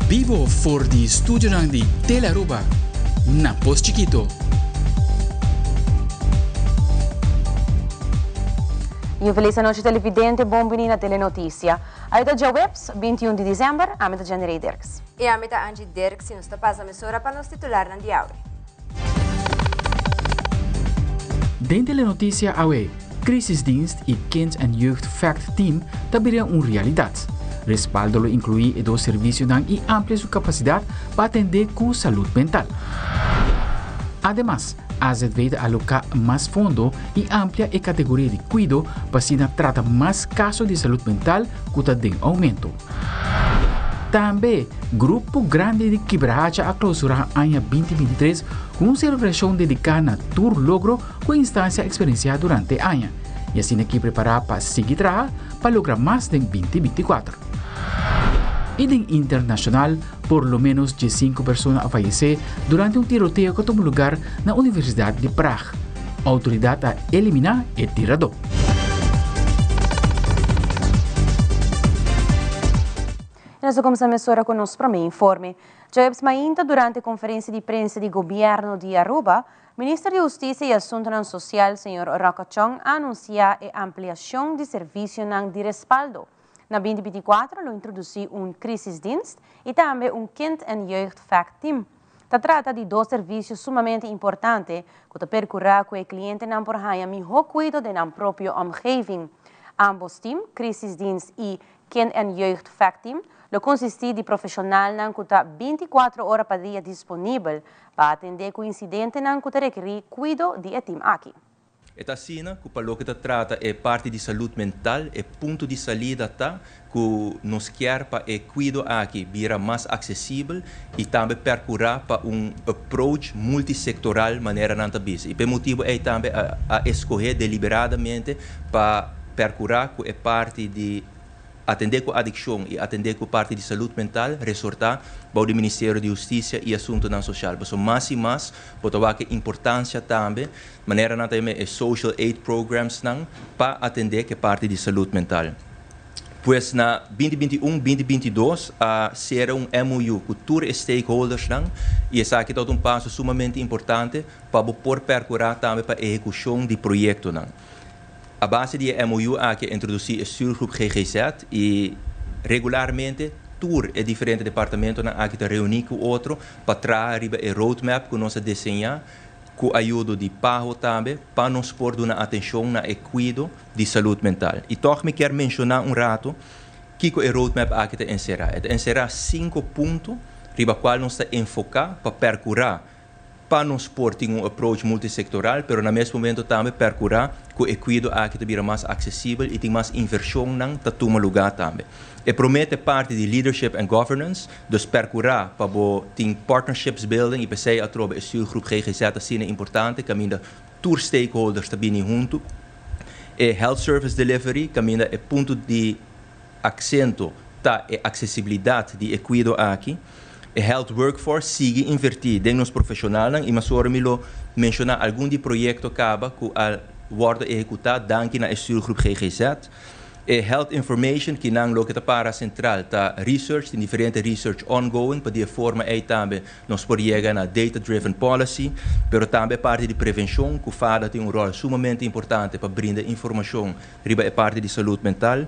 Bibo for di studionan di Telearuba na Pos Chiquito. Y un feliz anochi televidente, bon bini na Telenoticia. Awe ta djaweps, 21 di december, ami ta Jenny Dirks. Y ami ta Angie Dirks y nos ta pasa mesora pa nos titularnan di awe. Den Telenoticia awe, Crisisdienst y Kind en Jeugd Fact Team ta bira un realidad. Respaldo lo inclui e dos servicionan y amplia su capacidad pa atende cu salud mental. Ademas, AZV ta aloca mas fondo y amplia e categoria di cuido pa asina trata mas caso di salud mental cu ta den aumento. Tambe, grupo grandi di Kibrahacha a clausura aña 2023 cu un celebracion dedica na tur logro cu e instancia a experiencia durante e aña y asina ki prepara pa sigui traha pa logra mas den 2024. Y den internacional, por lo menos 15 persona a fayece durante un tiroteo cu a tuma lugar na Universidad di Praag. Autoridad a elimina e tirador. Y nos ta cuminsa mesora cu nos prome informe. Djaweps mainta durante conferencia di prensa di Gobierno di Aruba, Minister di Husticia y Asuntonan Social, señor Rocco Tjong, a anuncia e ampliacion di servicionan di respaldo. Na 2024 lo introduci un crisisdienst y tambe un kind- en jeugdfactteam. Ta trata di dos servicio sumamente importante cu ta percura cu e clientenan por haya miho cuido den nan propio omgeving. Ambos team, crisisdienst y kind- en jeugdfactteam, lo consisti di profesionalnan cu ta 24 ora pa dia disponibel pa atende cu incidentenan cu ta rekeri cuido di e team aki. E ta asina cu pa loke ta trata e parti di salud mental, e punto di salida ta cu nos kier pa e cuido aki bira mas accesibel y tambe percura pa un approach multisectoral manera nan ta bisa. Y p'e motibo ey tambe a escoge deliberadamente pa percura cu e parti di atende cu adiccion y atende cu parti di salud mental resorta bou di Ministerio di Husticia y Asuntonan Social. Pasobra mas y mas bo ta wak e importancia tambe manera nan ta yama e social aid programs nan pa atende cu e parti di salud mental. Pues na 2021, 2022 a cera un MOU cu tur e stakeholders nan y esaki ta un paso sumamente importante pa bo por percura tambe pa ehecucion di proyectonan. A base di e MOU aki a introduci e stuurgroep GGZ y regularmente tur e diferente departamentonan aki ta reuni cu otro pa traha riba e roadmap cu nos a diseña cu ayudo di PAHO tambe pa nos por duna atencion na e cuido di salud mental. Y toch mi kier menciona un rato kico e roadmap aki ta encera. E ta encera cinco punto riba cual nos ta enfoca pa percura pa nos por tin un approach multisectoral, pero na mes momento tambe percura cu e cuido aki ta bira mas accesibel y tin mas inversionnan ta tuma lugar tambe. E prome ta parti di leadership and governance, dus percura pa bo tin partnerships building y p'esey atrobe e stuurgroep GGZ asina importante, caminda tur stakeholders ta bini hunto. E health service delivery, caminda e punto di accento ta e accesibilidad di e cuido aki. E health workforce, sigui inverti den nos profesionalnan y mas ora mi lo menciona algun di proyecto caba cu a wordo ehecuta danki na e stuurgroep GGZ. E health information, cu nan loke ta para central ta research, tin diferente research ongoing, pa di forma ey tambe nos por yega na data-driven policy, pero tambe parti di prevencion, cu FADA tin un rol sumamente importante pa brinda informacion riba e parti di salud mental.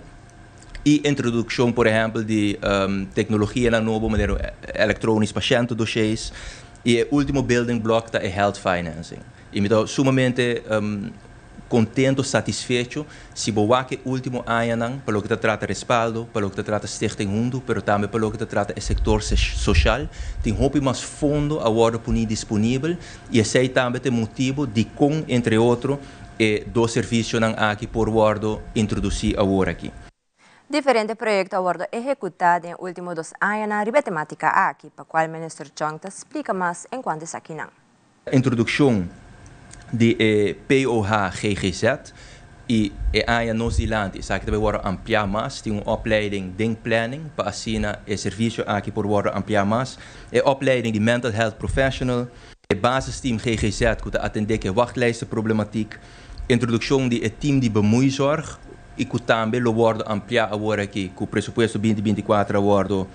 Y introduccion, por ehempel, di tecnologia na nobo, manera electronisch patiëntendossiers. Y e ultimo building block ta e health financing. Y mi ta sumamente contento, satisfecho, si bo wak e ultimo añanan, pa loke ta trata Respaldo, pa loke ta trata Stichting Hunto, pero tambe pa loke ta trata e sector social, tin hopi mas fondo a wordo poni disponibel y esey tambe ta e motibo di con, entre otro, e dos servicionan aki por wordo introduci awor aki. Diferente proyecto a wordo ehecuta den ultimo 2 añanan riba e tematica aki, pa cual Minister Tjong ta splica mas en cuanto esakinan. Introduccion di e POH GGZ y e aña nos dilanti, esaki tambe wordo amplia mas, tin un opleiding den planning pa asina e servicio aki por wordo amplia mas. E opleiding di mental health professional, e basisteam GGZ cu ta atende cu e wachtlijstenproblematiek, introduccion di e team di bemoeizorg y cu tambe lo wordo amplia awor aki cu presupuesto 2024 a wordo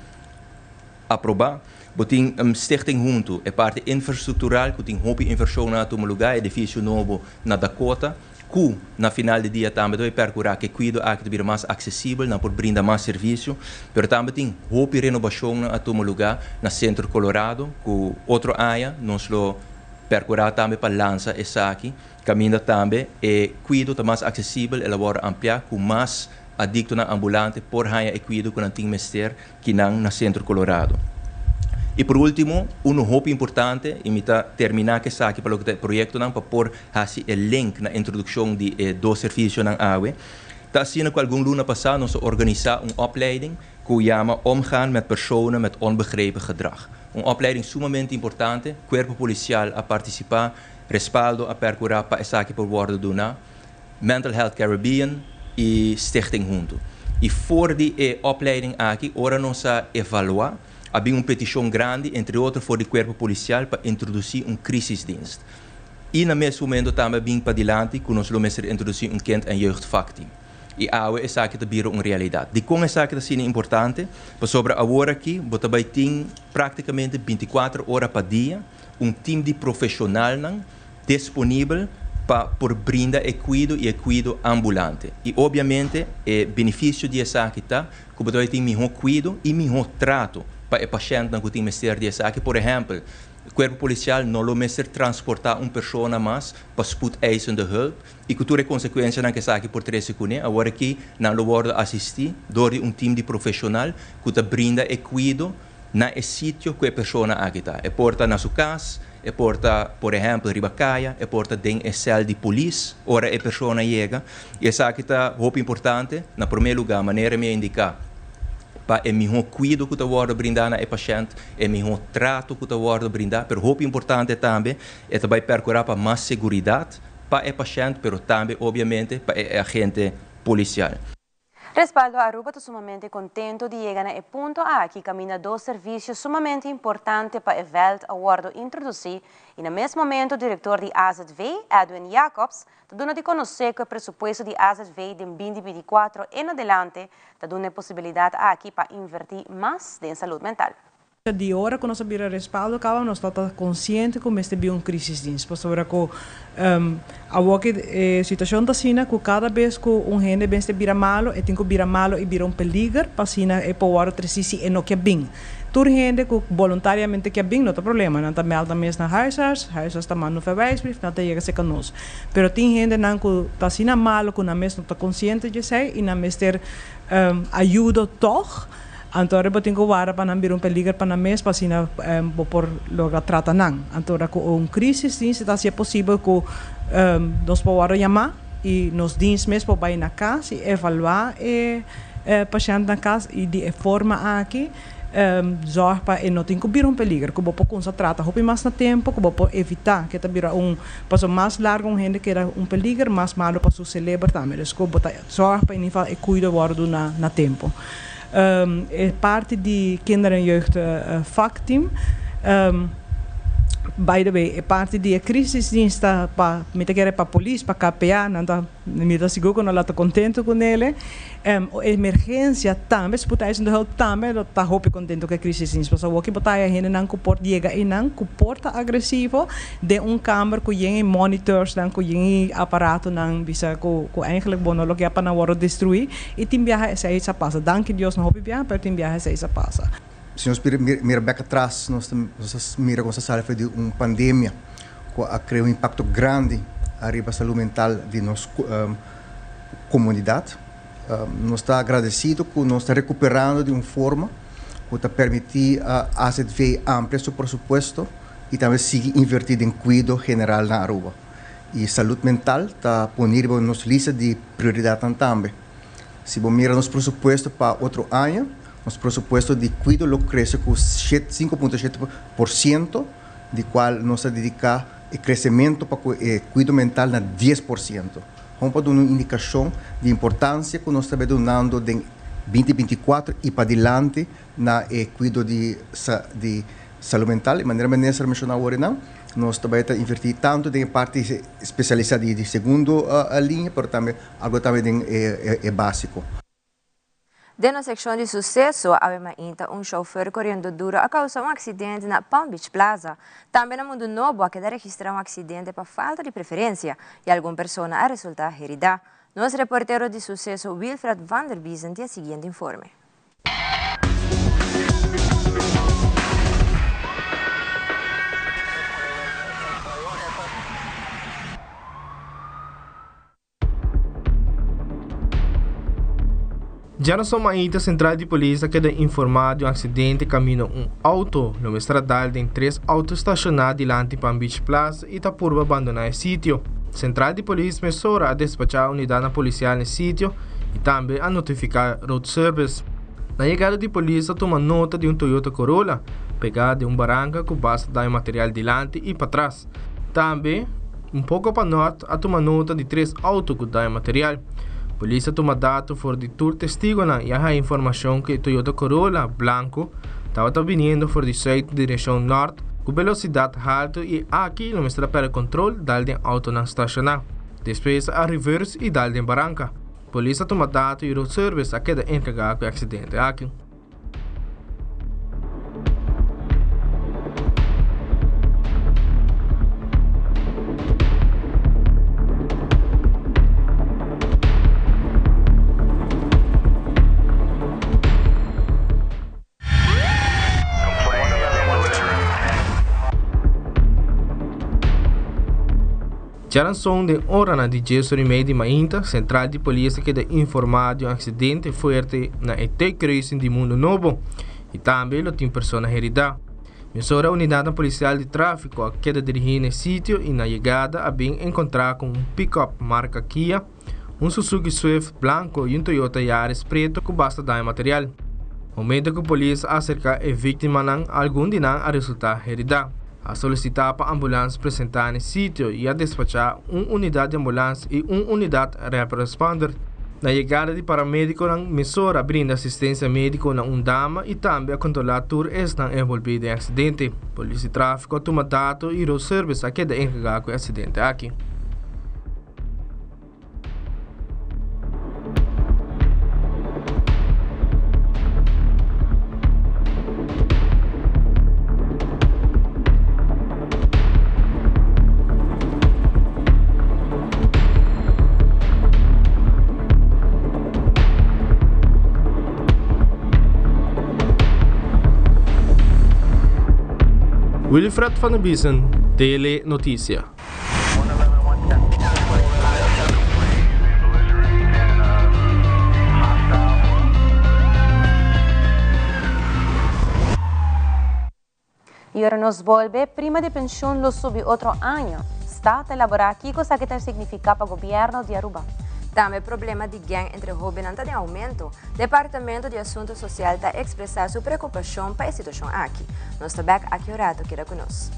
Aproba. Bo tin Stichting Huntu, e parti infrastructural cu tin hopi inversion a tuma lugar, edificio nobo na Dakota, cu na final di dia tambe ta bay percura cu e cuido aki ta bira mas accesibel, nan por brinda mas servicio, pero tambe tin hopi renobacion a tuma lugar na Centro Colorado, cu otro aña nos lo percura tambe pa lansa esaki, caminda tambe e cuido ta mas accesibel, el a wordo amplia cu mas adictonan ambulante por haya e cuido cu nan tin mester kinan na Centro Colorado. Y por ultimo, uno hopi importante, y mi ta termina cu esaki pa loke ta e proyectonan pa por haci e link na introduccion di e dos servicionan awe. Ta asina cu algun luna pasa nos a organisa un opleiding cu yama Omgaan met personen met onbegrepen gedrag. Un opleiding sumamente importante, Cuerpo Policial a participa, Respaldo a percura pa esaki por wordo duna, Mental Health Caribbean y Stichting Hunto. Y for di e opleiding aki, ora nos a evalua, a bin un peticion grandi, entre otro for di Cuerpo Policial, pa introduci un crisisdienst. Y na mes momento tambe a bin padilanti cu nos lo mester introduci un kind- en jeugdvakteam. Y awe esaki ta bira un realidad. Dicon esaki ta asina importante? Pasobra awor aki bo ta bay tin practicamente 24 ora pa dia un team di profesionalnan disponibel pa por brinda e cuido y e cuido ambulante. Y obviamente e beneficio di esaki ta cu bo ta bay tin miho cuido y miho trato pa e pashentnan cu tin mester di esaki. Por ehempel, Cuerpo Policial no lo mester transporta un persona mas pa spoedeisende hulp y cu tur e consecuencianan cu esaki por trece cune. Awor aki nan lo wordo asisti door di un team di profesional cu ta brinda e cuido na e sitio cu e persona aki ta. E por ta na su cas, e por ta, por ehempel, riba caya, e por ta den e cel di polis ora e persona yega. Y esaki ta hopi importante, na prome lugar, manera mi a indica, pa e miho cuido cu ta wordo brinda na e pashent, e miho trato cu ta wordo brinda, pero hopi importante tambe, e ta bay percura pa mas seguridad pa e pashent, pero tambe, obviamente, pa e agente policial. Respaldo Aruba ta sumamente contento di yega na e punto aki caminda dos servicio sumamente importante pa e veld a wordo introduci y na mes momento director di AZV, Edwin Jacobs, ta duna di conoce cu e presupuesto di AZV den 2024 en adelante ta duna e posibilidad aki pa inverti mas den salud mental. Di ora cu nos a bira Respaldo caba, nos ta consciente cu mester bin un crisisdienst. Pasobra cu awor e situacion ta asina cu cada bes cu un hende mester bira malo, e tin cu bira malo y bira un peliger, pa asina e por trece si e no kier bin. Tur hende cu voluntariamente kier bin, no ta problema. Nan ta melda mes na huisarts, huisarts ta manda un verwijsbrief, nan ta yega serca nos. Pero tin hendenan cu ta asina malo cu nan mes no ta consciente di esey y nan mester ayudo toch. Anto bo tin cu warda pa nan bira un peliger pa nan mes, pa asina bo por logra trata nan. Anto cu un crisisdienst ta posibel cu nos por yama y nos dienst mes por bay na cas y evalua e pashent na cas y di forma aki zorg pa e no tin cu bira un peliger, cu bo por trata hopi mas na tempo, cu bo por evita cu e ta bira un paso mas largo un hende keda un peliger, mas malo pa su cerebro tambe. Dus cu bo ta zorg pa in e cuido wordo na tempo. E parti di kinder- en jeugd vakteam. By the way, e parti di crisisdienst pa mi ta kere pa polis, pa KPA, nan ta mi ta sigur cu nan ta contento cu ne. Emergencia tambe, spoedeisende hulp tambe, ta hopi contento cu e crisisdienst. Pasobra awor bo ta hendenan cu por yega einan cu por ta agresivo den un kamer cu yen monitors dan cu yen aparatonan bisa cu eigenlijk bo no lo kier pa nan wordo destrui y tin biaha esey sa pasa. Danki Dios no hopi biaha, pero tin biaha esey sa pasa. Si nos mira back atras, nos mira con sa di un pandemia cu a crea un impacto grandi ariba salud mental di nos comunidad. Nos ta agradecido cu nos ta recuperando di un forma cu ta permiti a AZV amplia su presupuesto y tambe sigui inverti den cuido general na Aruba. Y salud mental ta poni den nos lista di prioridad tambe. Si bo mira nos presupuesto pa otro aña, nos presupuesto di cuido lo crece cu 5,7%, di cual nos ta dedica e crecemento pa cuido mental na 10%. Ban pa duna un indicacion di importancia cu nos ta dunando den 2024 y pa dilanti na cuido di salud mental. Di manera minister a menciona awor, nos tambe ta inverti tanto den parti especialisa di segundo liña, mas tambe algo tambe di basico. Den nos seccion di suceso, awe mainta un chauffeur coriendo duro a causa un accidente na Palm Beach Plaza. Tambe na Mundo Nobo a keda registra un accidente pa falta di preferencia y algun persona a resulta herida. Nos reportero di suceso Wilfred van der Biezen tin e siguiente informe. Djarason mainta sentral di polis a keda informá di un aksidente kaminda un outo lo mester a dal den tres outo stashoná dilanti Palm Beach Plaza i ta purba bandoná e sitio. Sentral di polis mesora a despachá unidatnan polisial n'e sitio i tambe a notifiká Road Service. Na yegada di polis a tuma nota di un Toyota Corolla pegá den un baranka ku basta daño material dilanti i patras. Tambe, un poko pa nort a tuma nota di tres outo ku daño material. Polis a tuma dato for di tur testigonan i a haña informashon ku e Toyota Corolla blanku tabata biniendo for di sùit direkshon nort ku belosidat haltu i aki lo mester a pèrdè kontrol dal den outonan stashoná. Despues a reverse i dal den baranka. Polis a tuma dato i roadservice a keda enkargá ku e aksidente aki. Djaranson den oranan di djes ora i mei di mainta, sentral di polis a keda informá di un aksidente fuerte na e T-kruising di Mundo Nobo i tambe lo tin persona heridá. Mesora unidatnan polisial di tráfiko a keda dirigí na e sitio i na yegada a bin enkontrá ku un pikòp marka Kia, un Suzuki Swift blanco y un Toyota Yaris preto cu basta daño material. Momento cu polis a acerca e victimanan algun di nan a resulta herida. A solicita pa ambulans presenta n'e sitio y a despacha un unidad di ambulans y un unidad rapid responder. Na yegada di paramediconan mesora a brinda asistencia medico na un dama y tambe a controla tur esnan envolvi den e accidente. Polis di trafico a tuma dato y road service a keda encarga cu e accidente aki. Wilfred van der Biesen, Tele Noticia. Y ora nos bolbe, prima di pensioen lo subi otro aña. Sta ta elabora kico esaki ta significa pa gobierno di Aruba. Tambe problema di gang entre hobennan ta den aumento. Departamento di Asunto Social ta expresa su preocupacion pa e situacion aki. Nos ta bek aki un rato, keda cu nos.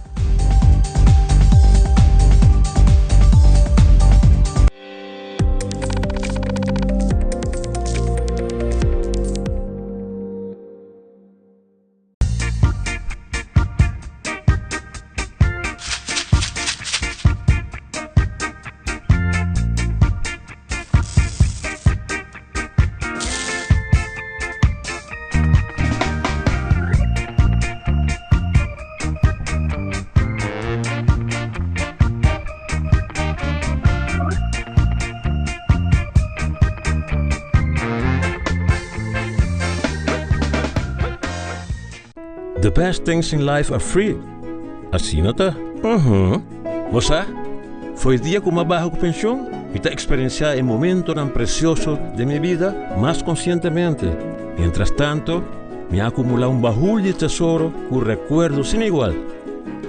The best things in life are free. Asina ta? Uhum. Bo sa? Fo'i dia ku m'a baha ku penshon, mi ta eksperensiá e momentonan presioso den mi bida mas konsientemente. Miéntras tanto, mi a akumulá un bahul di tesoro ku rekuerdo sin igual.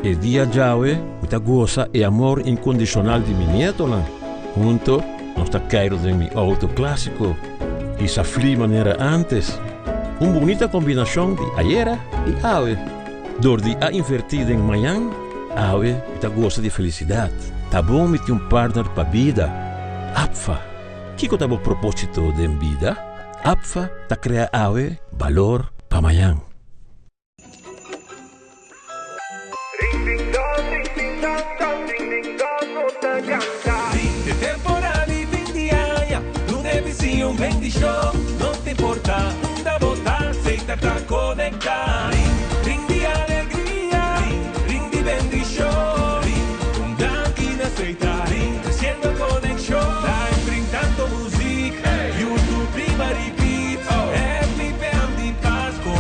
E dia djawe mi ta gosa e amor inkondishonal di mi nietonan. Hunto nos ta keiru den mi outo klásiko i sa fli manera ántes. Un bunita kombinashon di ayera i awe. Dor di a invertí den mañan, awe mi ta gosa di felisidat. Ta bon mi tin un partner pa bida. APFA, Kiko ta bo propósito den bida? APFA ta krea awe balor pa mañan. importa unda bo ta, Setar ta conecta. Ring, ring di alegria, ring, ring di bendicion. Ring, un danki na Setar, ring, treciendo conexion. Live ring tanto muziek, YouTube riba repeat. Happy PM di Pasco.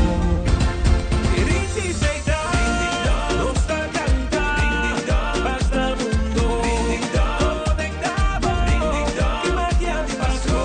Ring di Setar, nos ta canta. Basta mundo, conecta bo. Ki magia di Pasco.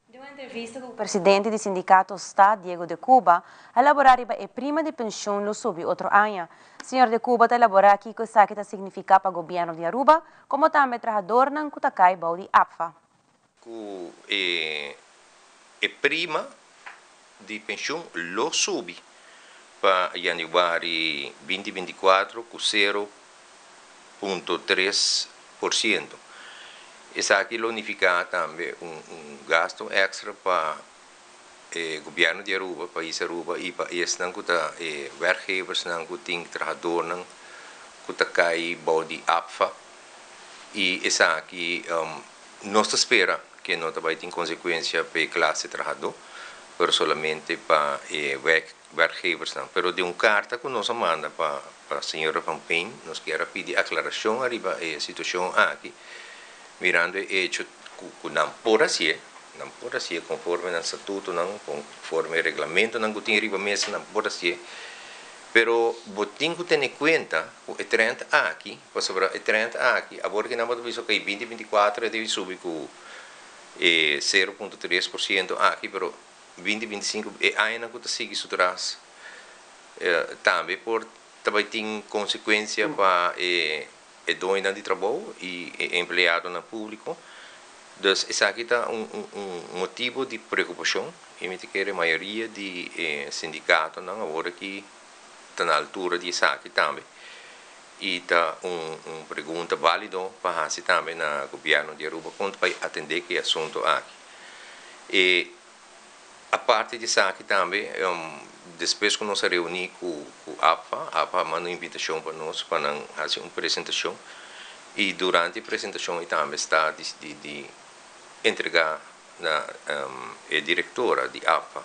Den un entrevista cu presidente di sindicato sta, Diego de Cuba, a elabora riba e prima di pensioen lo subi otro aña. Señor de Cuba ta elabora kico esaki ta significa pa gobierno di Aruba, como tambe trahadornan cu ta cay bou di APFA. Cu e e prima di pensioen lo subi pa januari 2024 cu 0.3%. Esaki lo nifica tambe un un gasto extra pa e gobierno di Aruba, pais Aruba y pa esnan cu ta e werkgeversnan cu tin trahadornan cu ta cay bou di APFA y esaki nos ta spera cu no ta bay tin consecuencia pa e clase trahador, pero solamente pa e werkgeversnan. Pero den un carta cu nos a manda pa pa señora Van Peen nos kier a pidi aclaracion ariba e situacion aki, mirando e hecho cu cu nan por hacié, nan por hacié conforme nan statutonan, conforme e reglamentonan cu tin riba mesa nan por hacié, pero bo tin cu tene cuenta cu e trend aki, pasobra e trend aki, awor ki nan bo ta bisa ok 2024 e debe subi cu e 0.3% aki, pero 2025 e añanan cu ta sigui su tras tambe por ta bay tin consecuencia pa e e doñonan di trabou y e empleadonan publico. Dus esaki ta un un motibo di preocupacion y mi ta kere mayoria di e sindicatonan awor aki ta na altura di esaki tambe y ta un un pregunta valido pa haci tambe na gobierno di Aruba con ta bay atende cu e asunto aki. E aparte di esaki tambe despues cu nos a reuni cu cu APFA, APFA a manda un invitacion pa nos pa nan haci un presentacion y durante e presentacion y tambe sta di di di entrega na e directora di APFA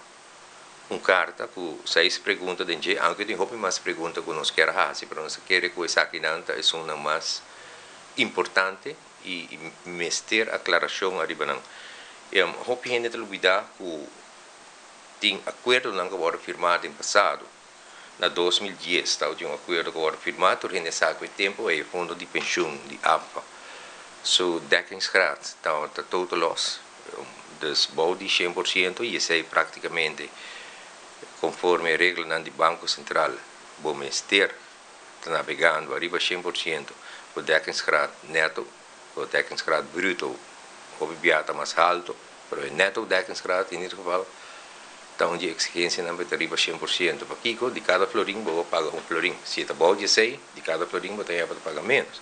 un carta cu seis pregunta den dje, aunke tin hopi mas pregunta cu nos kier a haci, pero nos a kere cu esakinan ta esunnan mas importante y mester aclaracion ariba nan. Hopi hende ta lubida cu tin acuerdonan cu a wordo firma den pasado. Na 2010 tabatin un acuerdo cu a wordo firma, tur hende sa cu e tempo ey e fondo di pensioen di APFA su dekkingsgraad tabata total loss, dus bou di 100% y esey practicamente conforme e reglanan di Banco Central bo mester ta nabegando ariba 100% bo dekkingsgraad neto, bo dekkingsgraad bruto hopi bia ta mas halto, pero e neto dekkingsgraad in ieder geval ta un di exigencianan pa ta riba 100%. Pakico? Di cada florin bo bo paga un florin. Si e ta bou di esey, di cada florin bo ta haya pa ta paga menos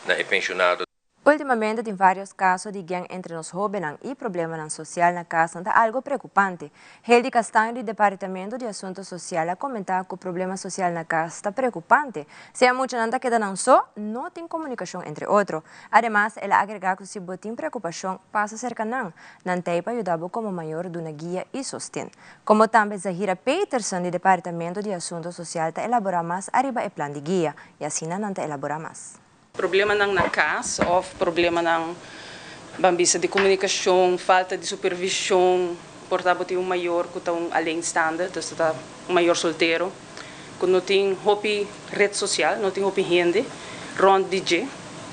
na e pensionado. Ultimamente tin varios caso di gang entre nos hobennan y problemanan social na casnan ta algo preocupante. Heldy Castaño di Departamento di Asunto Social a comenta cu problema social na cas ta preocupante. Sea muchanan ta keda nan so, no tin comunicacion entre otro. Ademas, el a agrega cu si bo tin preocupacion, pasa cerca nan. Nan t'ey pa yuda bo como mayor duna guia y sosten. Como tambe Zahira Peterson di Departamento di Asunto Social ta elabora mas ariba e plan di guia y asina nan ta elabora mas. Problemanan na cas of problemanan ban bisa di comunicacion, falta di supervision, por ta bo tin un mayor cu ta un alleenstaande, dus ta un mayor soltero, cu no tin hopi red social, no tin hopi hende rond di dje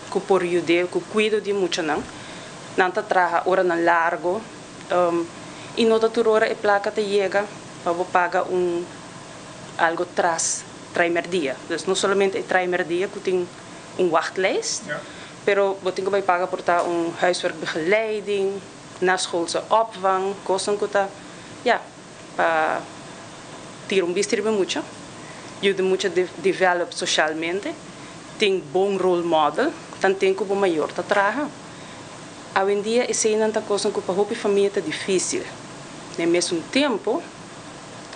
cu por yud'e cu cuido di muchanan. Nan ta traha oranan largo y no ta tur ora e placa ta yega pa bo paga un algo tras traimerdia. Dus no solamente e traimerdia cu tin un wachtlijst, pero bo tin cu bay paga por ta un huiswerkbegeleiding, naschoolse opvang, cosnan cu ta, ja, pa tira un bista riba mucha. Yuda mucha develop socialmente, tin bon role model, tanten cu bo mayor ta traha. Awendia eseinan ta cosnan cu pa hopi famia ta dificil. Na e mesun tempo,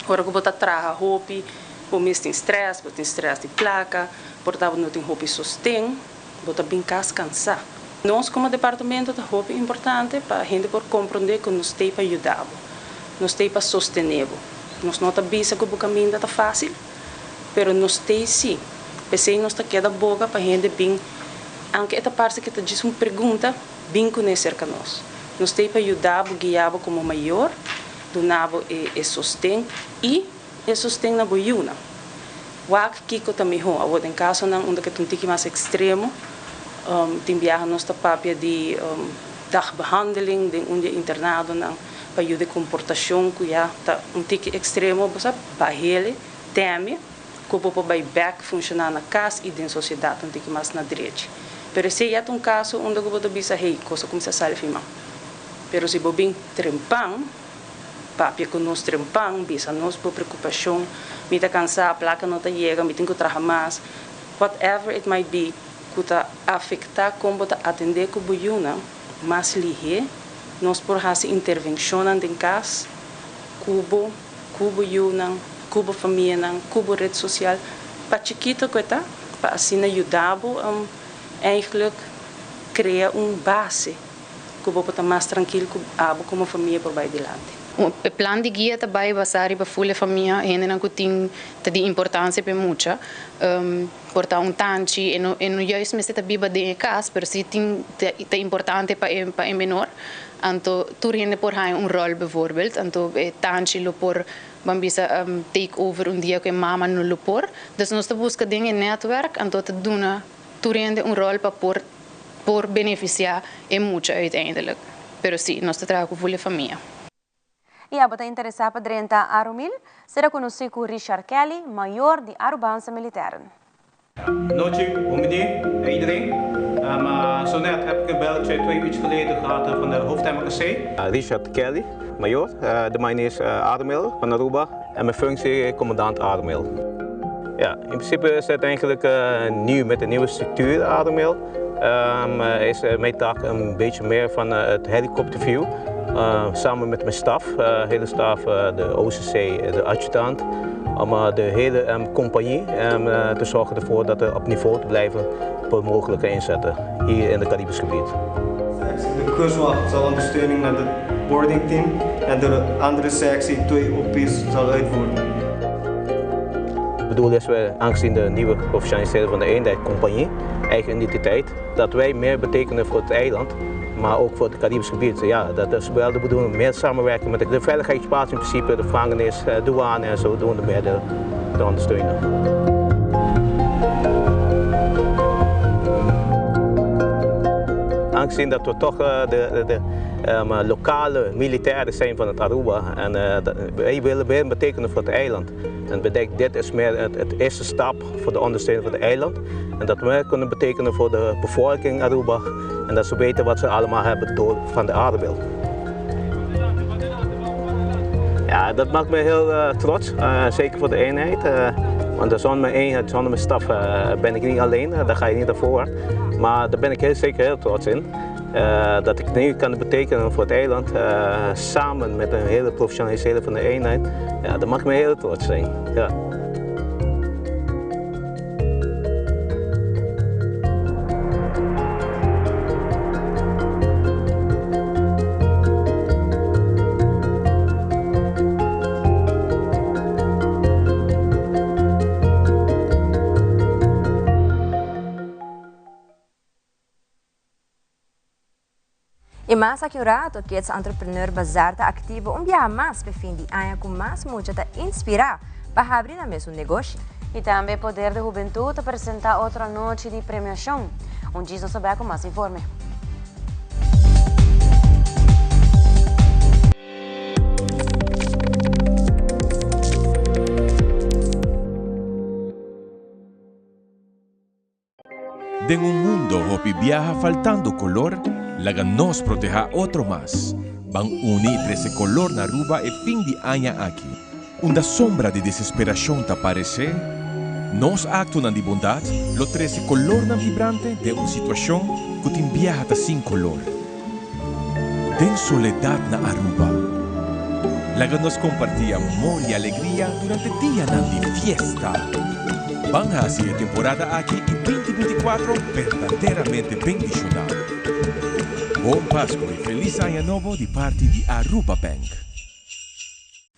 ora cu bo ta traha hopi, bo mes tin stress, bo tin stress di placa, por ta bo no tin hopi sosten, bo ta bin cas cansa. Nos como departamento ta hopi importante pa hende por comprende cu nos t'ey pa yuda bo, nos t'ey pa sostene bo. Nos no ta bisa cu bo caminda ta facil, pero nos t'ey si. P'esey nos ta keda boga pa hende bin, aunke e ta parse cu ta djis un pregunta, bin cune cerca nos. Nos t'ey pa yuda bo, guia bo como mayor, duna bo e sosten y e sosten na bo yunan. Wak kiko ta mihó. Awor den kasonan unda ke ta un tiki mas ekstremo, tin biaha nos ta papia di dagbehandeling den un di e internadonan pa yuda e komportashon ku ya ta un tiki ekstremo, bo sa bahele, teme ku bo por bai bèk funshoná na kas i den sosiedat un tiki mas na drechi. Pero esei ya ta un kaso unda ku bo ta bisa, hey, kos a kuminsá sali fi man. Pero si bo bin trempan. Papia ku nos trempan, bisa nos bo preokupashon, mi ta kansá, plaka no ta yega, mi tin ku traha mas, whatever it might be, ku ta afektá kon bo ta atendé ku bo yunan, mas lihé nos por hasi intervenshonnan den kas ku bo, ku bo yunan, ku bo famianan, ku bo ret sosial, pa chikito ku e ta, pa asina yuda bo eigenlijk krea un base. Ku bo por ta mas trankil ku abo komo famia por bai dilanti. E plan di guia ta bai basá riba ful e famia, hendenan ku tin ta di importansia pa e mucha. Por ta un tanchi, e no e no juist mester ta biba den e kas, pero si tin ta importante pa e pa e menor. Anto tur hende por haña un ròl bijvoorbeeld. Anto e tanchi lo por ban bisa take over un dia ku e mama no lo por. Dus nos ta buska den e nètwèrk anto ta duna tur hende un ròl pa por por beneficia e mucha uiteindelijk. Pero si, nos ta traha cu ful e famia. Y abo ta interesa pa drenta Arumil? Sera conoci cu Richard Kelly, mayor di Arubaanse Militairen. Nochi, bon bini na iedereen. Um, zo net heb ik een belletje twee uurtjes geleden gehad van de hoofd MKC. Richard Kelly, majoor. De mijne is Arumil van Aruba en mijn functie commandant Arumil. Ja, in principe is het eigenlijk nieuw met de nieuwe structuur Arumil. Um, is mijn taak een beetje meer van het helikopterview. Samen met mijn staf, hele staf, de OCC, de adjutant. Om de hele um, compagnie um, te zorgen ervoor dat we op niveau te blijven voor mogelijke inzetten hier in het Caribisch gebied. De kustwacht zal ondersteuning naar het boardingteam en de andere sectie twee opties zal uitvoeren. Het doel is, we, aangezien de nieuwe professionalisering van de eenheid compagnie, eigen identiteit, dat wij meer betekenen voor het eiland, maar ook voor het Caribisch gebied. Ja, dat is wel de bedoeling, meer samenwerken met de veiligheidsplaats in principe, de gevangenis, douane en zo doen we meer de, te ondersteunen. Aangezien dat we toch de, de, de um, lokale militairen zijn van het Aruba en uh, wij willen meer betekenen voor het eiland. En bedenk, dit is meer het, het eerste stap voor de ondersteuning van het eiland. En dat we kunnen betekenen voor de bevolking Aruba en dat ze weten wat ze allemaal hebben door van de aardbeeld. Ja, dat maakt me heel uh, trots, uh, zeker voor de eenheid. Uh, want zonder mijn eenheid, zonder mijn staf ben ik niet alleen, daar ga je niet naar Maar daar ben ik heel zeker heel trots in. Dat ik nu kan betekenen voor het eiland, samen met een hele professionalisering van de eenheid. Ja, dat maakt me heel trots zijn. Ja. Y mas aki un rato, Kids Entrepreneur Bazaar ta activo un biaha mas p'e fin di aña cu mas mucha ta inspira pa habri nan mesun negoshi. Y tambe Poder di Hubentud ta presenta otro anochi di premiacion. Un djis nos ta bek cu mas informe. Den un mundo hopi biaha faltando color, laga nos proteha otro mas. Ban uni y trece color na Aruba e fin di aña aki. Unda sombra di desesperacion ta parece, Nos actonan di bondad lo trece colornan vibrante den un situacion cu tin biaha ta sin color. Den soledad na Aruba. Laga nos comparti amor y alegria durante dianan di fiesta. Ban haci e temporada aki y 2024 berdaderamente bendiciona. Bon Pasco y Feliz Aña Nobo di parti di Aruba Bank.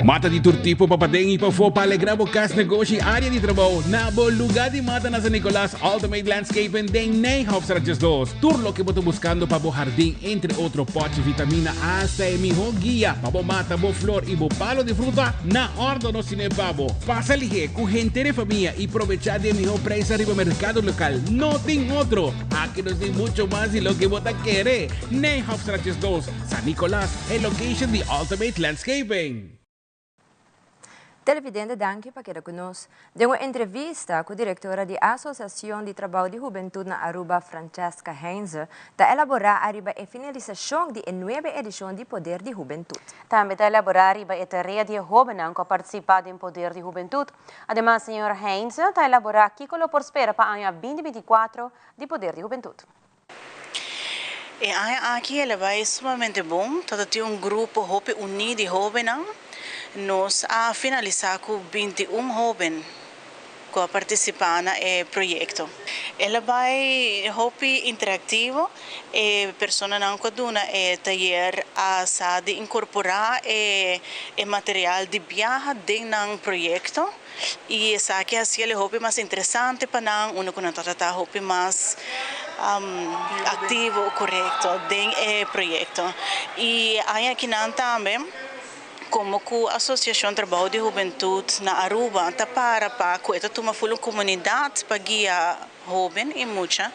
Mata di tur tipo pa paden y pafó pa alegra bo cas, negoshi y area di trabou. Na bo lugar di mata na San Nicolas, Ultimate Landscaping den Nijhofstraat 12. Tur loke bo ta buscando pa bo hardin, entre otro potchi, vitamina, hasta e miho guia pa bo mata bo flor y bo palo di fruta, na ordo nos tine pa bo. Pasa lihe cu henter e famia y probecha di e miho prijs ariba mercado local. No tin otro! Aki nos tin mucho mas di loke bo ta kere. Nijhofstraat 12. San Nicolas, e location di Ultimate Landscaping. Televidente danki pa keda ku nos. Den un entrevista ku direktora di Asosiashon di Trabou di Hubentut na Aruba Francesca Heinze ta elaborá ariba e finalisashon di e nuebe edishon di Poder di Hubentut. Tambe ta elaborá riba e tarea di e hóbennan ku a partisipá den Poder di Hubentut. Ademas señor Heinze ta elaborá kiko lo por spera pa aña 2024 di Poder di Hubentut. E aña aki el a bai sumamente bon, tabata tin un grupo hopi uní di hóbennan. Nos a finalisá ku 21 hóben ku a partisipá na e proyekto. El a bai hopi interaktivo, e personanan ku a duna e tayer a sa di inkorporá e material di biaha den nan proyekto. I esaki a hasiel e hopi mas interesante pa nan, unda ku nan ta trata hopi mas aktivo, korekto, den e proyekto. I aña akinan tambe, komo ku Asosiashon Trabou di Hubentut na Aruba ta para pa ku e ta tuma ful un komunidat pa guia Hoben y mucha,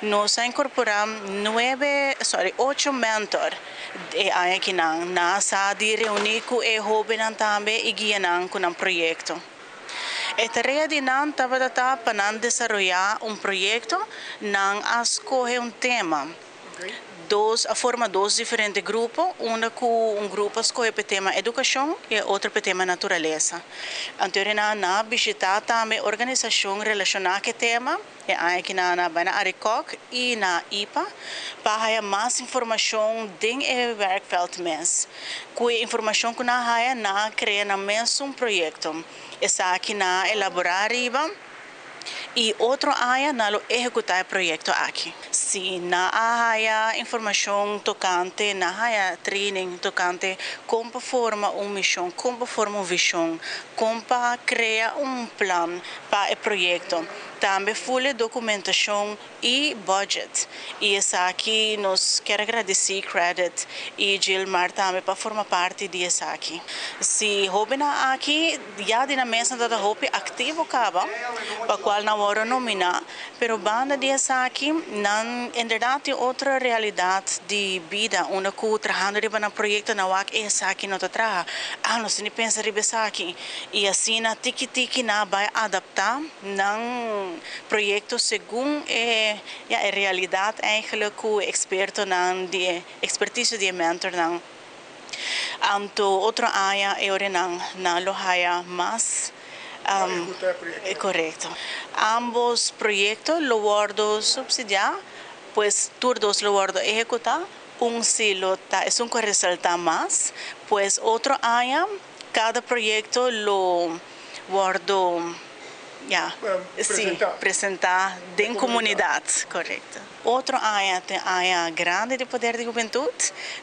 nos a incorpora nuebe, sorry, ocho mentor e aña akinan. Nan a sa di reuni cu e hobennan tambe y guia nan cu nan proyecto. E tarea di nan tabata ta pa nan desaroya un proyecto, nan a scoge un tema. Dos a forma dos diferente grupo, unda ku un grupo a skohe p'e tema edukashon i e otro p'e tema naturalesa. Anto nan a bishitá tambe organisashon relashoná ku e tema, e aña aki nan a bai na Arikok i na ipa pa haya mas informashon den e werkveld mes. Ku e informashon ku nan a haya nan a krea nan mesun proyekto. Esaki nan a elaborá riba. I otro aña nan lo ehekutá e proyekto aki. Si nan a haya informashon tokante, nan haya training tokante kon pa forma un mishon, kon pa forma un vishon, kon pa krea un plan pa e proyekto. Tambe ful e dokumentashon i budget. I esaki nos kier a gradisí Credit i Gilmar tambe pa forma parti di esaki. Si hóbennan aki ya di nan mes nan ta hopi aktivo kaba pa kual nan wòrdu nominá, pero banda di esaki nan inderdat tin otro realidat di bida unda ku trahando riba nan proyekto nan wak e esaki no ta traha, ah nos tin di pensa riba esaki i asina tiki tiki nan a bai adaptá nan proyecto segun e ja e realidad eigenlijk cu e expertonan di e experticio di e mentornan. Anto otro aña e orenan nan lo haya mas corecto. Ambos proyecto lo wordo subsidia pues tur dos lo wordo ehecuta, un si lo ta esun cu a resalta mas pues otro aña cada proyecto lo wordo ya si presenta den comunidad corecto. Otro aña ta e aña grandi di Poder di Hubentud,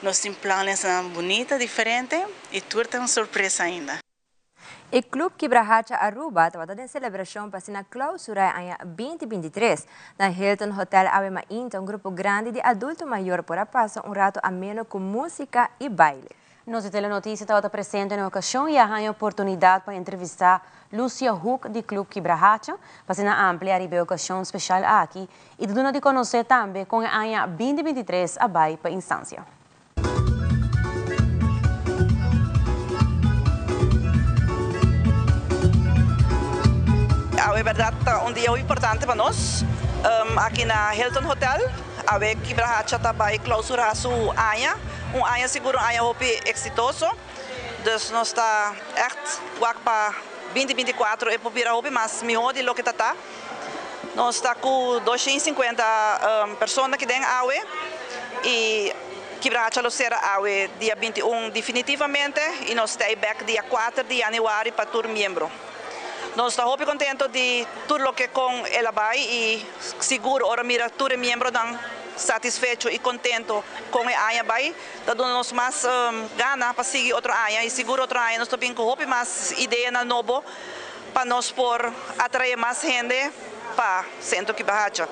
nos tin planesnan bunita diferente y tur ta un sorpresa ainda. E Club Kibrahacha Aruba tabata den celebracion pa asina clausura e aña 2023. Na Hilton Hotel awe mainta un grupo grandi di adulto mayor por a pasa un rato ameno cu musica y baile. Nos di Telenoticia tabata presente na e ocasion y a haña oportunidad pa entrevista Lucia Hoek di Club Kibrahacha pa asina amplia riba e ocasion special aki y ta duna di conoce tambe con e aña 2023 a bay pa instancia. Awe berdad ta un dia hopi importante pa nos aki na Hilton Hotel. Awe Kibrahacha ta bay clausura su aña, un aña sigur un aña hopi exitoso. Dus nos ta echt wak pa 2024 e por bira hopi mas mihó di loke ta ta. Nos ta ku 250 persona aki den awe i Kibrahacha lo sera awe dia 21 definitivamente i nos ta ei bèk dia 4 di yanüari pa tur miembro. Nos ta hopi kontento di tur loke kon el a bai i sigur ora mira tur e miembronan satisfecho i kontento kon e aña bai ta duna nos mas gana pa sigui otro aña i sigur otro aña nos ta bin ku hopi mas ideanan nobo pa nos por atrae mas hende pa Centro Kibahacha.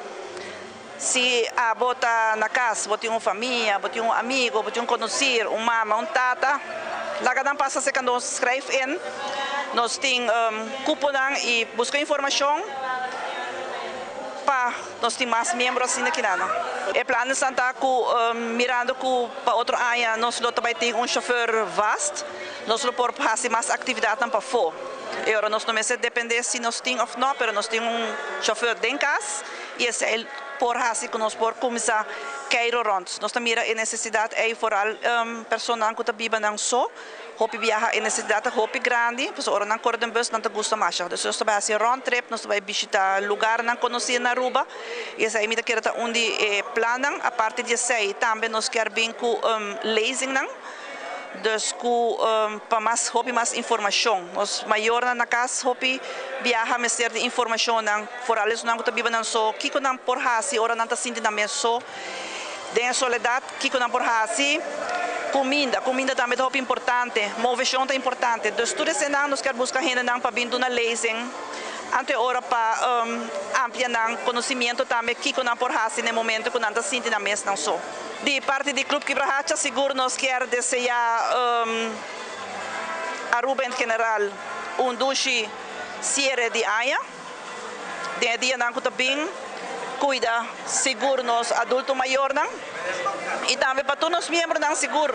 Si abo ta na cas, bo tin un famia, bo tin un amigo, bo tin un conocir, un mama, un tata, laga nan pasa cerca nos, schrijf in. Nos tin cuponan y busca informacion pa nos tin mas miembro asina kinana. E planesnan ta cu mirando cu pa otro aña nos lo ta bay tin un chofer vast, nos lo por haci mas actividadnan pafo. E ora nos no mester depende si nos tin of no, pero nos tin un chofer den cas y esey por haci cu nos por cuminsa keiro rond. Nos ta mira e necesidad ey vooral personanan cu ta biba nan so, hopi biaha e necesidad ta hopi grandi, pasobra ora nan core den bus nan ta gusta masha. Dus nos ta bay haci rond trip, nos ta bay bishita lugarnan conoci na Aruba y esey mi ta kere ta un di e plannan. Aparte di esey tambe nos kier bin cu lezingnan. Dus ku pa mas hopi mas informashon. Nos mayornan na kas hopi biaha mester di informashonnan, foral esunnan ku ta biba nan so, kiko nan por hasi ora nan ta sinti nan mes so den e soledat, kiko nan por hasi. Kuminda, kuminda tambe ta hopi importante, moveshon ta importante. Dus tur esenan nos kier buska hendenan pa bin duna lezing ante ora pa amplia nan konosimiento tambe kiko nan por hasi na e momento ku nan ta sinti nan mes nan so. Di parti di Club Kibrahacha sigur nos kier desea Aruba en general un dushi cierre di aña. Den e dianan cu ta bin cuida sigur nos adulto mayornan y tambe pa tur nos miembronan sigur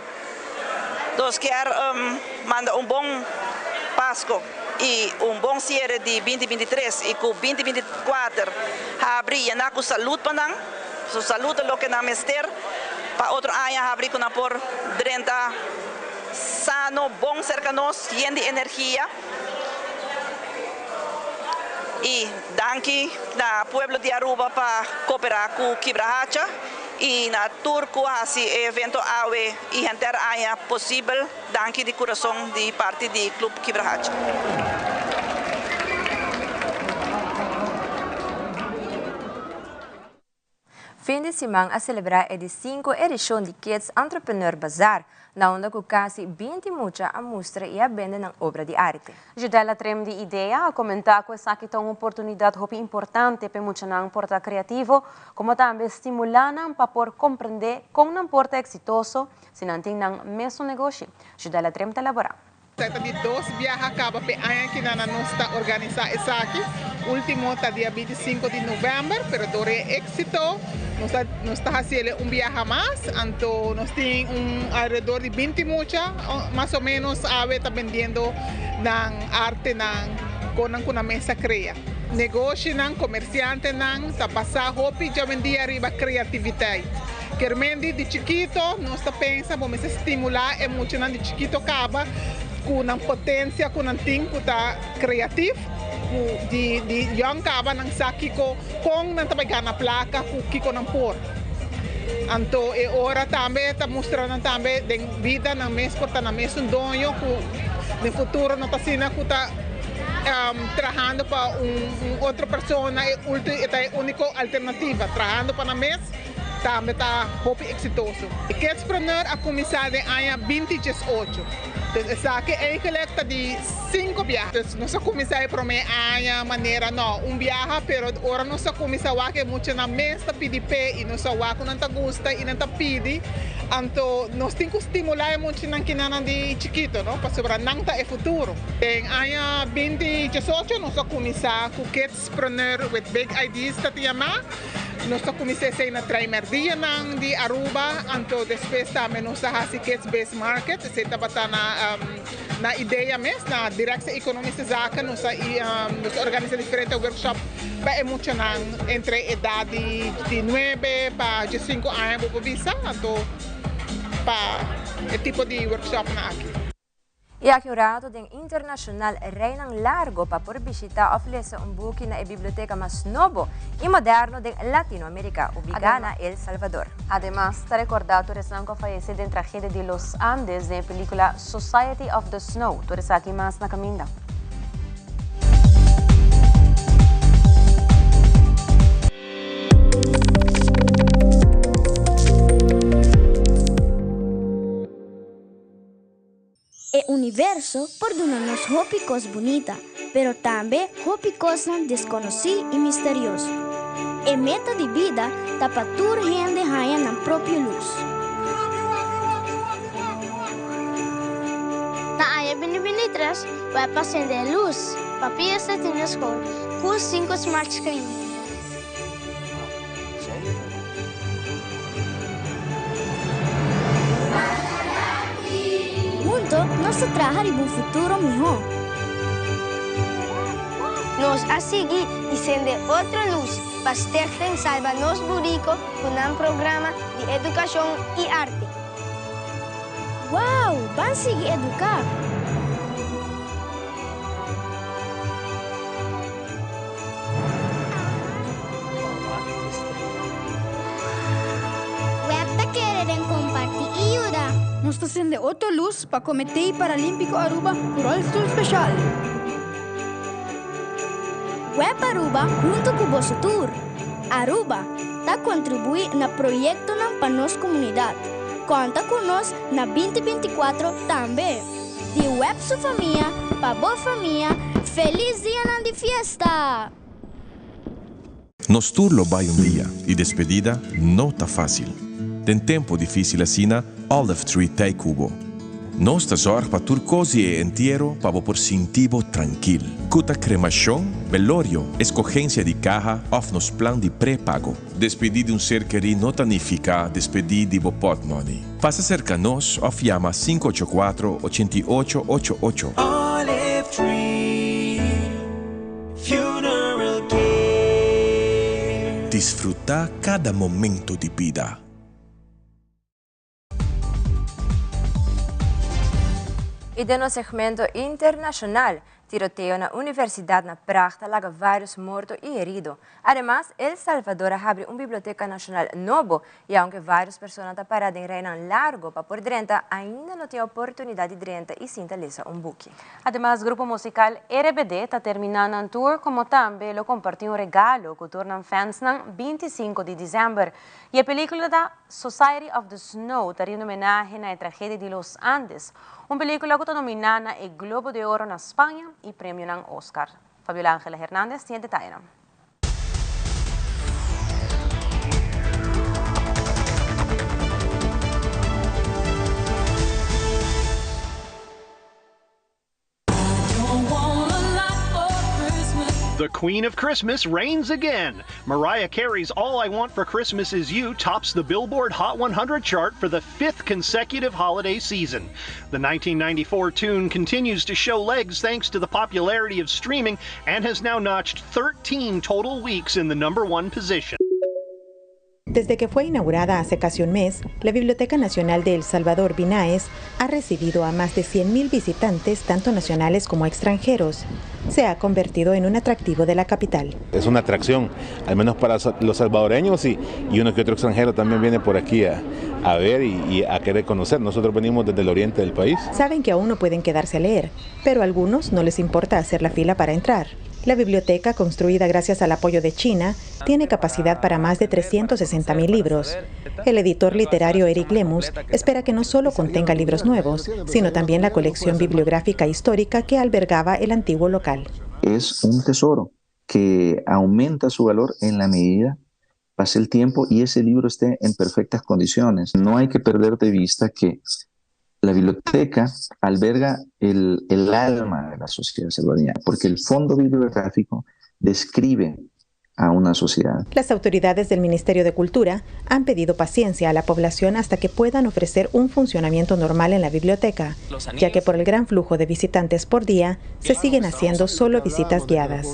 nos kier manda un bon Pasco y un bon cierre di 2023 y cu 2024 habri yena cu salud pa nan. Su salud ta loke nan mester pa otro aña habri ku nan por drenta sano, bon serka nos, yen di energia. I danki na pueblo di Aruba pa koperá ku Kibrahacha i na tur ku a hasi e evento awe i henter aña posibel. Danki di kurason di parti di Club Kibrahacha. Fin di siman a selebrá e di sinku edishon di Kids Entrepreneur Bazaar, na unda ku kasi 20 mucha a mustra i a bende nan obra di arte. Judella Trem di idea a komentá ku esaki ta un oportunidat hopi importante pa e muchanan por ta kreativo, komo tambe stimulá nan pa por komprendé kon nan por ta eksitoso si nan tin nan mesun negoshi. Judella Trem ta elaborá. Ta di dos biaha caba p'e aña ki nan nos ta organisa esaki. Ultimo ta dia 25 di november, pero door e exito nos ta nos ta haciele un biaha mas. Anto nos tin un alrededor di 20 mucha mas o menos awe ta bendiendo nan artenan con nan cu nan mes a crea. Negoshinan, comerciantenan ta basa hopi djawendia riba creativiteit. Kermendi di chikito nos ta pensa bo mester stimula e muchanan di chikito kaba ku nan potensia ku nan tin ku ta kreatif ku di di yòn kaba nan sa kiko kon nan ta bai gana plaka ku kiko nan por. Anto e ora tambe ta mustra nan tambe den bida nan mes por ta nan mes un doño ku den futuro no ta asina ku ta trahando pa un otro persona e e ta e uniko alternativa trahando pa nan mes. Tambe ta hopi eksitoso. E Kidspreneur a kuminsá den aña 2018. Dus esaki eigenlijk ta di sinku biaha. Dus nos a kuminsá e promé aña manera no un biaha pero ora nos a kuminsá wak e muchanan mes ta pidi p'e i nos a wak ku nan ta gusta i nan ta pidi. Anto nos tin ku stimulá e muchanan kinanan di chikito no pasobra nan ta e futuro. Den aña 2018 nos a kuminsá ku Kidspreneur with Big Ideas ta ta yamá. Nos ta kuminsá esei na Treimerdianan di Aruba, anto despues tambe nos ta hasi Kids Biz Market, esei tabata na na idea mes, na Directie Economische Zaken nos a nos a organisa diferente workshop pa e muchanan entre edat di di nuebe pa diesinku aña bo por bisa, anto pa e tipo di workshopnan aki. Y aki un rato den Internacional rijnan largo pa por bishita of lesa un buki na e biblioteca mas nobo y moderno den Latinoamerica, ubica na El Salvador. Ademas, ta recorda tur esnan cu a fayece den tragedia di Los Andes den e pelicula Society of the Snow. Tur esaki mas na caminda. E universo por duna nos hopi kos bunita, pero tambe hopi kosnan deskonosí i misterioso. E meta di bida ta pa tur hende haña nan propio lus. Na aña bini bini tres, web a sende e lus pa pia ta tin na skol ku sinku smart screen. Hunto nos ta traha riba un futuro mihó. Nos a sigui i sende otro lus pa Stichting Salba Nos Burico ku nan programa di edukashon i arte. Wow! Ban sigui eduká! Web ta kere den kompartí i yuda. Nos ta sende otro lus pa Comité Paralímpico Aruba ku rolstoel special. Web Aruba hunto ku boso tur. Aruba ta kontribuí na proyektonan pa nos komunidat. Konta ku nos na binti 24 tambe. Di Web su famia pa bo famia, felis dianan di fiesta! Nos tur lo bai un dia y despedida no ta facil. Den tempo dificil asina, Olive Tree t'ey cu bo. Nos ta zorg pa tur cos di e entiero pa bo por sinti bo trankil. Cu ta cremacion, velorio, escogencia di caha of nos plan di prepago. Despedi di un ser kerí no ta nifica despedi di bo portmoney. Pasa cerca nos of yama 584 88 88. Olive Tree Funeral Care. Disfruta cada momento di bida. Y den nos segmento internacional, tiroteo na Universidad na Praag ta laga varios morto y herido. Ademas, El Salvador a habri un biblioteca nacional nobo y aunke varios persona ta para den rijnan largo pa por drenta, ainda no tin oportunidad di drenta y sinta lesa un buki. Ademas, grupo musical RBD ta termina nan tour como tambe lo comparti un regalo cu tur nan fansnan 25 di december. Y e pelicula ta Society of the Snow ta rindi homenahe na e tragedia di Los Andes, un pelicula cu ta nomina na e Globo de Oro na Spaña y premionan Oscar. Fabiola Angela Hernandez tin e detayenan. The Queen of Christmas reigns again. Mariah Carey's All I Want for Christmas Is You tops the Billboard Hot 100 chart for the fifth consecutive holiday season. The 1994 tune continues to show legs thanks to the popularity of streaming and has now notched 13 total weeks in the number one position. Desde que fue inaugurada hace casi un mes, la Biblioteca Nacional de El Salvador, BINAES, ha recibido a más de 100.000 visitantes, tanto nacionales como extranjeros. Se ha convertido en un atractivo de la capital. Es una atracción, al menos para los salvadoreños y uno que otro extranjero también viene por aquí a ver y a querer conocer. Nosotros venimos desde el oriente del país. Saben que aún no pueden quedarse a leer, pero a algunos no les importa hacer la fila para entrar. La biblioteca, construida gracias al apoyo de China, tiene capacidad para más de 360.000 libros. El editor literario Eric Lemus espera que no solo contenga libros nuevos, sino también la colección bibliográfica histórica que albergaba el antiguo local. Es un tesoro que aumenta su valor en la medida pase el tiempo y ese libro esté en perfectas condiciones. No hay que perder de vista que la biblioteca alberga el alma de la sociedad salvadoreña, porque el fondo bibliográfico describe a una sociedad. Las autoridades del Ministerio de Cultura han pedido paciencia a la población hasta que puedan ofrecer un funcionamiento normal en la biblioteca, ya que por el gran flujo de visitantes por día se siguen haciendo solo visitas guiadas.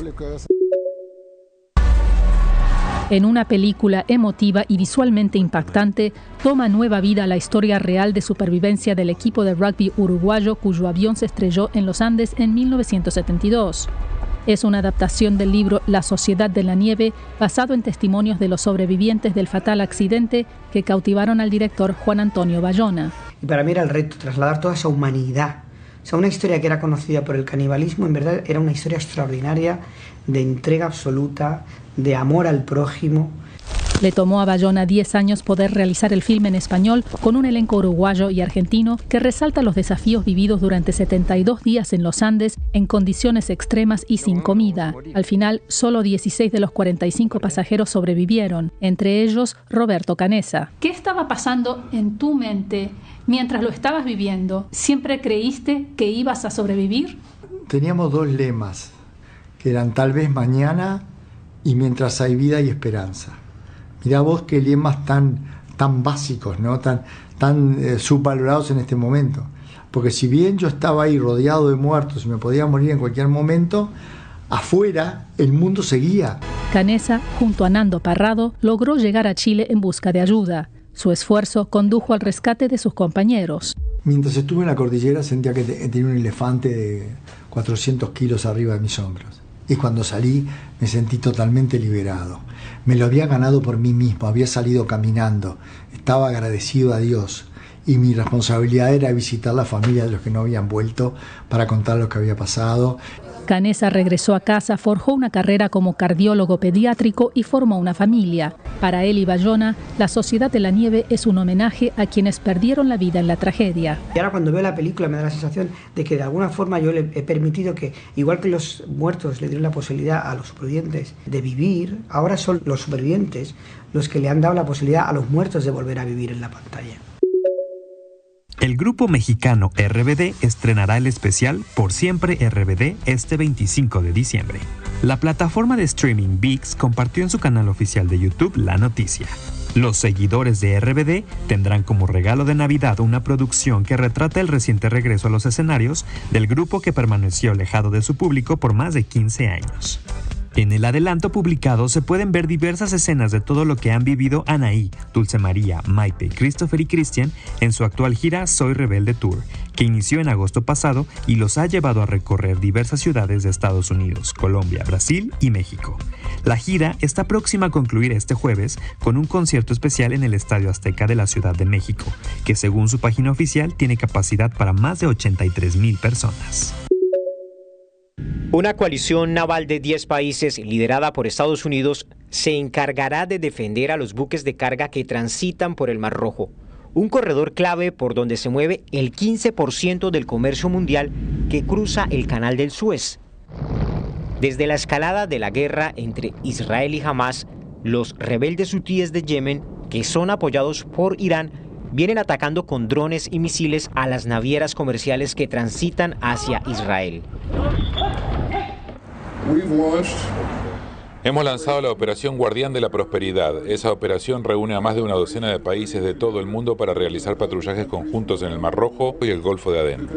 En una película emotiva y visualmente impactante, toma nueva vida la historia real de supervivencia del equipo de rugby uruguayo cuyo avión se estrelló en los Andes en 1972. Es una adaptación del libro La Sociedad de la Nieve, basado en testimonios de los sobrevivientes del fatal accidente que cautivaron al director Juan Antonio Bayona. Y para mí era el reto trasladar toda esa humanidad. O sea, una historia que era conocida por el canibalismo, en verdad era una historia extraordinaria de entrega absoluta, de amor al prójimo. Le tomó a Bayona 10 años poder realizar el filme en español con un elenco uruguayo y argentino que resalta los desafíos vividos durante 72 días en los Andes en condiciones extremas y sin comida. Al final, solo 16 de los 45 pasajeros sobrevivieron, entre ellos Roberto Canessa. ¿Qué estaba pasando en tu mente mientras lo estabas viviendo? ¿Siempre creíste que ibas a sobrevivir? Teníamos dos lemas, que eran tal vez mañana y mientras hay vida y esperanza. Mirá vos qué lemas tan, tan básicos, ¿no? tan, tan subvalorados en este momento. Porque si bien yo estaba ahí rodeado de muertos y me podía morir en cualquier momento, afuera el mundo seguía. Canessa, junto a Nando Parrado, logró llegar a Chile en busca de ayuda. Su esfuerzo condujo al rescate de sus compañeros. Mientras estuve en la cordillera sentía que tenía un elefante de 400 kilos arriba de mis hombros. Y cuando salí me sentí totalmente liberado. Me lo había ganado por mí mismo, había salido caminando, estaba agradecido a Dios. Y mi responsabilidad era visitar la familia de los que no habían vuelto para contar lo que había pasado. Canessa regresó a casa, forjó una carrera como cardiólogo pediátrico y formó una familia. Para él y Bayona, La Sociedad de la Nieve es un homenaje a quienes perdieron la vida en la tragedia. Y ahora cuando veo la película me da la sensación de que de alguna forma yo le he permitido que, igual que los muertos le dieron la posibilidad a los supervivientes de vivir, ahora son los supervivientes los que le han dado la posibilidad a los muertos de volver a vivir en la pantalla. El grupo mexicano RBD estrenará el especial Por Siempre RBD este 25 de diciembre. La plataforma de streaming ViX compartió en su canal oficial de YouTube la noticia. Los seguidores de RBD tendrán como regalo de Navidad una producción que retrata el reciente regreso a los escenarios del grupo que permaneció alejado de su público por más de 15 años. En el adelanto publicado se pueden ver diversas escenas de todo lo que han vivido Anaí, Dulce María, Maite, Christopher y Cristian en su actual gira Soy Rebelde Tour, que inició en agosto pasado y los ha llevado a recorrer diversas ciudades de Estados Unidos, Colombia, Brasil y México. La gira está próxima a concluir este jueves con un concierto especial en el Estadio Azteca de la Ciudad de México, que según su página oficial tiene capacidad para más de 83,000 personas. Una coalición naval de 10 países liderada por Estados Unidos se encargará de defender a los buques de carga que transitan por el Mar Rojo, un corredor clave por donde se mueve el 15% del comercio mundial que cruza el Canal del Suez. Desde la escalada de la guerra entre Israel y Hamas, los rebeldes hutíes de Yemen, que son apoyados por Irán, vienen atacando con drones y misiles a las navieras comerciales que transitan hacia Israel. Hemos lanzado la Operación Guardián de la Prosperidad. Esa operación reúne a más de una docena de países de todo el mundo para realizar patrullajes conjuntos en el Mar Rojo y el Golfo de Adén.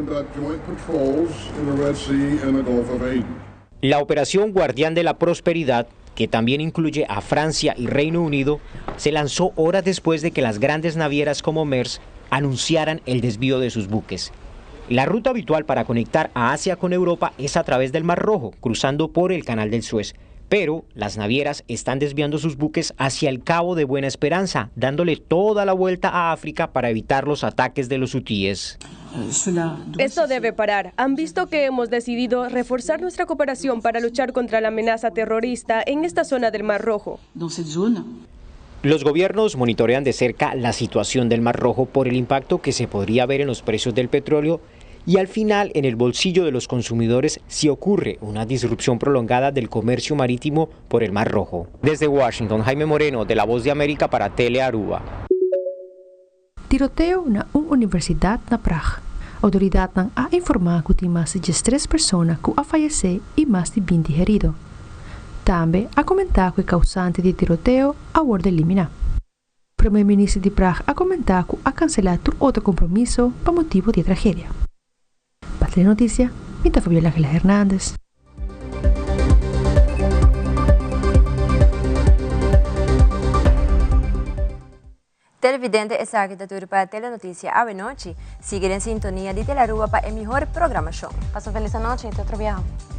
La Operación Guardián de la Prosperidad, que también incluye a Francia y Reino Unido, se lanzó horas después de que las grandes navieras como Maersk anunciaran el desvío de sus buques. La ruta habitual para conectar a Asia con Europa es a través del Mar Rojo, cruzando por el Canal del Suez. Pero las navieras están desviando sus buques hacia el Cabo de Buena Esperanza, dándole toda la vuelta a África para evitar los ataques de los hutíes. Esto debe parar. Han visto que hemos decidido reforzar nuestra cooperación para luchar contra la amenaza terrorista en esta zona del Mar Rojo. Los gobiernos monitorean de cerca la situación del Mar Rojo por el impacto que se podría ver en los precios del petróleo y al final en el bolsillo de los consumidores si ocurre una disrupción prolongada del comercio marítimo por el Mar Rojo. Desde Washington, Jaime Moreno, de La Voz de América para Tele Aruba. Tiroteo na un universidad na Praga. Autoridadnan a informa cu tin mas di 13 persona cu a fayece y mas di 20 herido. Tambe a comenta cu e causante di tiroteo a wordo elimina. Prome Minister di Praga a comenta cu a cancela tur otro compromiso pa motibo di e tragedia. Pa Telenoticia, mi ta Fabiola Angela Hernandez. Televidente, esaki ta tur pa Telenoticia awe nochi. Sigui den sintonia di Telearuba pa e mihor programacion. Pasa un feliz anochi y te otro biaha.